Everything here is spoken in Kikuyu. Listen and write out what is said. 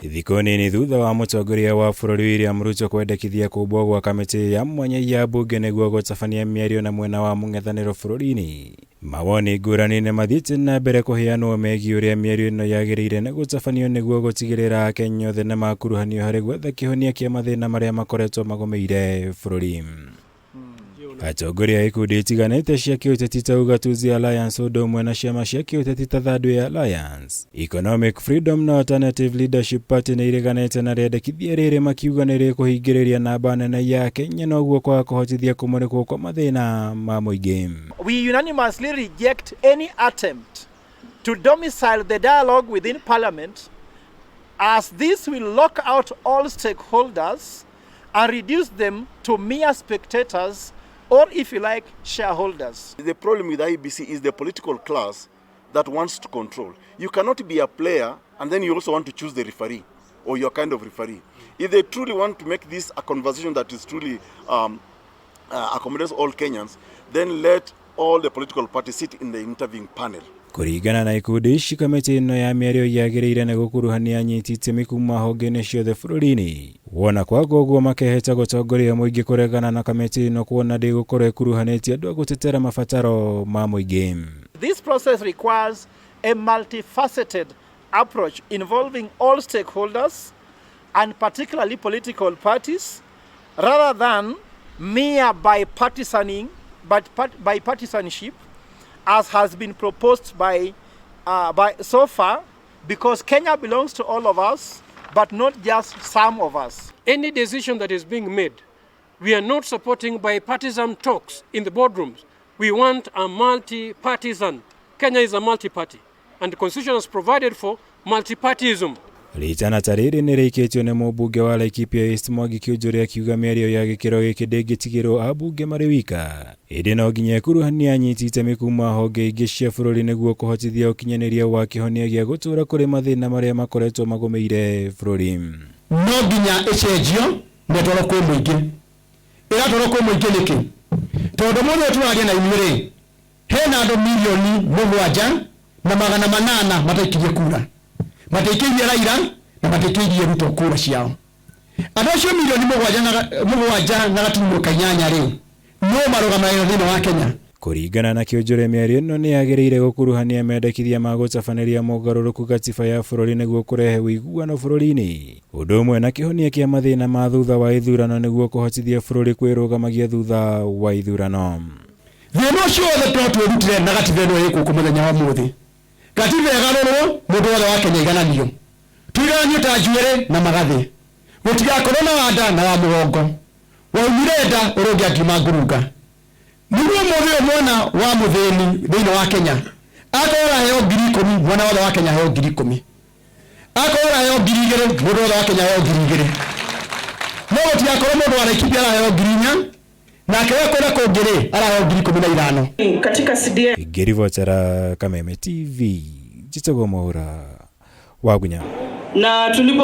Thikũ nini thutha wa mũtongoria wa bũrũri William Ruto kwendekithia kũmbwo gwa kamĩtĩ ya mwanya ya mbunge nĩguo gũtabania mĩario na mwena wa mũng'ethanĩro bũrũri-inĩ, mawoni ngũrani nĩ mathiĩte na mbere kũheanwo megiĩ ũrĩa mĩario ĩno yagĩrĩire nĩ gũtabanio nĩguo gũtigĩrĩra Akenya othe nĩ makuruhanio harĩ gwetha kĩhonia kĩa mathĩna marĩa makoretwo magũmĩire bũrũri. Atongoria a ikundi itiganĩte cia kĩũteti ta Ugatuzi Alliance ũndũ ũmwe na ciama cia kĩũteti ta Third Way Alliance, Economic Freedom na Alternative Leadership Party nĩ ireganĩte na rĩendekithia rĩrĩ makiuga nĩ rĩkũhingĩrĩria namba nene ya Akenya na ũguo kwaga kũhotithia kũmũrĩkwo kwa mathĩna ma mũingĩ. We unanimously reject any attempt to domicile the dialogue within Parliament, as this will lock out all stakeholders and reduce them to mere spectators or, if you like, shareholders. The problem with IEBC is the political class that wants to control. You cannot be a player and then you also want to choose the referee or your kind of referee. If they truly want to make this a conversation that is truly accommodates all Kenyans, then let all the political parties sit in the interviewing panel. Kũringana na ikundi ici, kamĩtĩ ĩno ya mĩario yagĩrĩire nĩ gũkuruhania anyiti itemi kuma honge-inĩ ciothe bũrũri-inĩ. Wona kwaga ũguo, makeheta gũtongoria mũingĩ kũregana na kamĩtĩ ĩno kuona ndĩgũkorwo ĩkuruhanĩtie andũ a gũtetera mabataro ma mũingĩ. This process requires a multifaceted approach involving all stakeholders and particularly political parties, rather than mere bipartisaning, but bipartisanship, as has been proposed by so far, because Kenya belongs to all of us, but not just some of us. Any decision that is being made, we are not supporting bipartisan talks in the boardrooms. We want a multi-partisan. Kenya is a multi-party, and the constitution has provided for multipartyism. Ritana ta rĩrĩ nĩ rĩikĩtio nĩ mũmbunge wa Laikipia East Mwangi Kiunjuri, akiuga mĩario ya gĩkĩro gĩkĩ ndĩngĩtigĩrwo ambunge marĩ wika, ĩndĩ no nginya ĩkuruhanie anyiti itemi kuma honge ingĩ cia bũrũri nĩguo kũhotithia ũkinyanĩria wa kĩhonia gĩa gũtũũra kũrĩ mathĩna marĩa makoretwo magũmĩire bũrũri. No nginya ĩcenjio na ĩtwarwo kwĩ mũingĩ. Ĩratwarwo kwĩ mũingĩ nĩkĩ? Tondũ mũthĩ ũyũ tũraria na inyuĩ rĩ, hena andũ 7,800,000 mataikirie kura, mataikĩirie Raila na mataikĩirie Ruto kura ciao. Andũ acio 7.8 million rĩ, no marũgamagĩrĩra thĩinĩ wa Kenya. Kũringana na Kĩonjore, mĩario ĩno nĩ yagĩrĩire gũkuruhania mendekithia ma gũtabanĩria mogarũrũku gatiba ya bũrũri nĩguo kũrehe ũiguano bũrũri-inĩ, ũndũ ũmwe na kĩhonia kĩa mathĩna ma thutha wa ithurano nĩguo kũhotithia bũrũri kwĩrũgamagia thutha wa ithurano. Thĩna ũcio wothe no twĩrutire na gatiba ĩno ĩ gũkũ mũthenya wa mũthĩ. Gatiba ĩgarũrwo, mũndũ wothe wa Kenya igananio, tũigananio ta njuĩrĩ na magathĩ, gũtigakorwo na wanda na wa mũgongo, waumire nda ũrĩa ũngĩ angiuma ngurunga, nĩguo mũthĩ ũyũ mwana wa mũthĩni thĩinĩ wa Kenya akorwo araheo 10,000, mwana wothe wa Kenya aheo 10,000. Akorwo araheo 2,000, mũndũ wothe wa Kenya aheo 2,000. No gũtigakorwo mũndũ wa Laikipia araheo 4,000, nake wa kwenda kũngĩ rĩ araheo 15,000. Katika CDF Ngĩribotera Kameme TV, njĩtagwo Mwaura Wagunya. Na tulipo